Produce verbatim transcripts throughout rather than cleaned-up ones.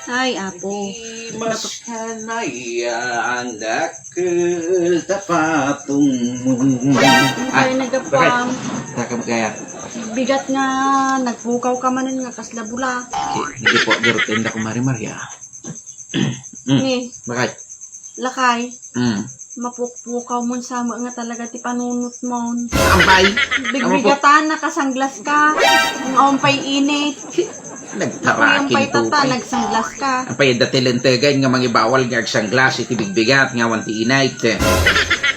Ay, apo. Mas kanaya ang dakkel ta patungmo. Ay, nagapam. Takam kaya. Bigat nga nagpukaw ka manen nga kasla bula. Di, di po, di rutin da kumari Maria. Mm. Ni. Bakit? Lakay. Mm. Mapukpukaw mon sama nga talaga ti panunot mon. Ampay. Bigbigatan, nakasanglas ka. Ang awan pay init. Nagtarakin Ampay tata, tupay. Nagsanglas ka. Ampay, dati lentegan nga mangibawal nga agsanglas iti bigbigat nga awan ti init.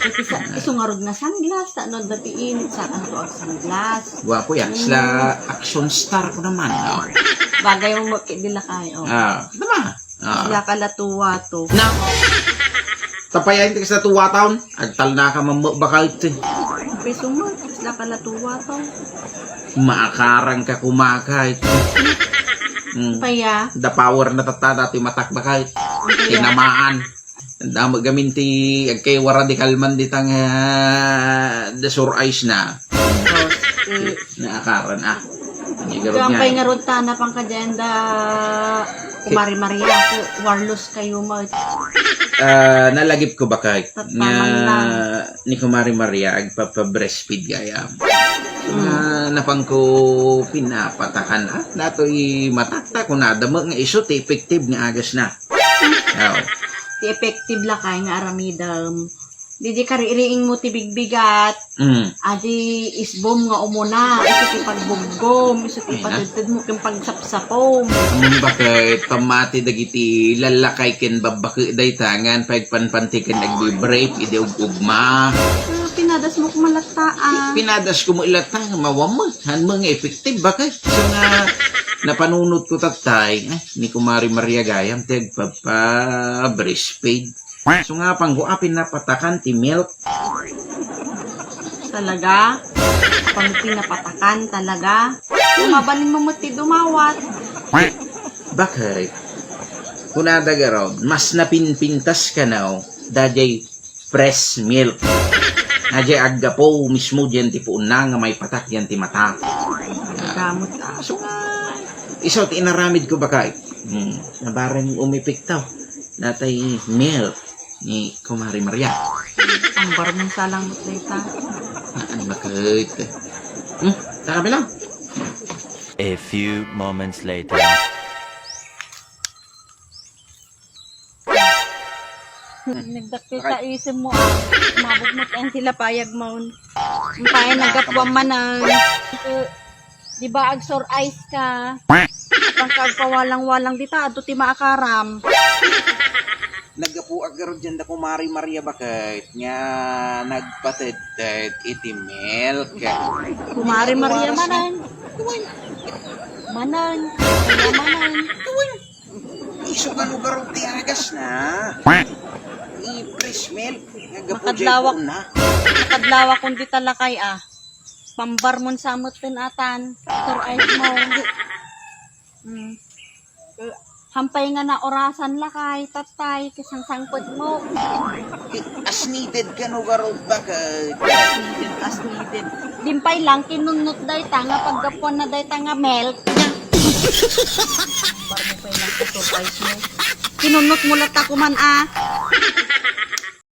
Iti sa, isu ngarud nga sanglas, ta no dati init, sa kanto agsanglas. Guwapo yan. Mm. Sila action star ko naman. Oh. Bagay mo mo, di lakay, oh. Ah, tama. Ah. Siya kalatuwa to. Na. Tapayan ti kasatuwa taon. Agtalna ka mammo bakal ti. Piso mo, siya kalatuwa to. Maakarang ka kumakay. Hmm. Paya. The power na tatta dati matak bakal. Paya. Tinamaan. Damo gamin ti agkay wara di kalman ditang, ah, the sore eyes na. Oh, eh. Naakaran, ah. Diyan pay ngarud ta, napangkadyan da Kumari Maria, Warlos kayo mo. Ah, nalagip ko bakay nga ni Kumari Maria, agpapa-breastfeed gayam. Nga napang ko pinapatakan, ah, datoy matakta ko nadama nga iso ti effective nga agas na. Oh. Ti effective lakay nga aramidem. Didi kaririing mo ti bigbigat. Mm. Adi isbom nga umuna, isu ti pagbuggom, isu ti Ay, na. Patedted mo ken pagsapsapom. Mm, bakit pamati dagiti lalakay ken babbake dayta ngan pagpanpanti ken agbibrake idi ug-ugma. Ah, pinadas mo kumalatta, ah. Pinadas ko mo ilatta nga mawammet. Han mo nga effective, bakit? So nga, napanunot ko tatay, eh, ni Kumari Maria gayam, ti agpapa-breastfeed. So nga, pangguapin na patakan ti milk. Talaga? Pang pinapatakan talaga? Mabalin mo mo ti dumawat. Bakit? Kunada garod, mas napinpintas ka na, oh. Dajay fresh milk. Nga di aggapu mismo diyan ti puonna nga maipatak diyan ti mata. Gamot, ah. So nga, isu ti inaramid ko bakay. Hmm, nabarang umipiktaw. Natay milk ni Kumari Maria. Ang barmong salang mo, Tita. Ano bakit? Hmm, tara bilang. A few moments later. Nagdakkel ta isim mo, ah. Umabot mo ti ang sila payag maun. Ang payag naggapuan manen. Di ba agsor eyes ka? Ang kagpawalang-walang dita, adto ti maakaram. Naggapuak garud diyan da Kumari Maria bakit nga nagpatedted iti milk. Kumari Maria manen. Manen. Maria manen. Isu nga lugar ti agas na. I-fresh milk. Nga gapu Makadlawak. Jay na. Makadlawak kundi talakay, ah. Pambar mon sa met ten atan. Sir eyes mo. Hmm. Hampay nga naorasan lakay, tatay, kasangsangpet mo. As needed ka no garod bakit? As needed, as needed. Dimpay lang, kinunnot dayta nga paggapuan na dayta nga milk. Para mo pa lang surprise mo. Kinunnot mo lang ta kuman, ah.